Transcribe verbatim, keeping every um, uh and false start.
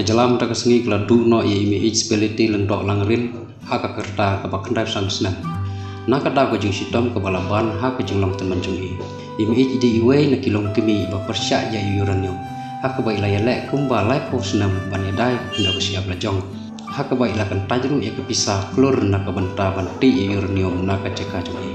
Ka jylla mynta ka sngi ka la duh noh ïa i Meieit Spelity Lyngdoh Langrin ha ka rta kaba khyndai phew san snem. Na ka daw ka jingshitom kaba la ban ha ka jinglong tymmen jong i, i Meieit i dei iwei na ki longkmie iba pyrshah ïa i uranium, ha kaba i la ïaleh kumba laiphew snem ban ïada ïa ka khyndew ka shyiap la jong, ha kaba i la kyntait ruh ïa ka pisa klur na ka bynta ban tih ïa i uranium na ka jaka jong i.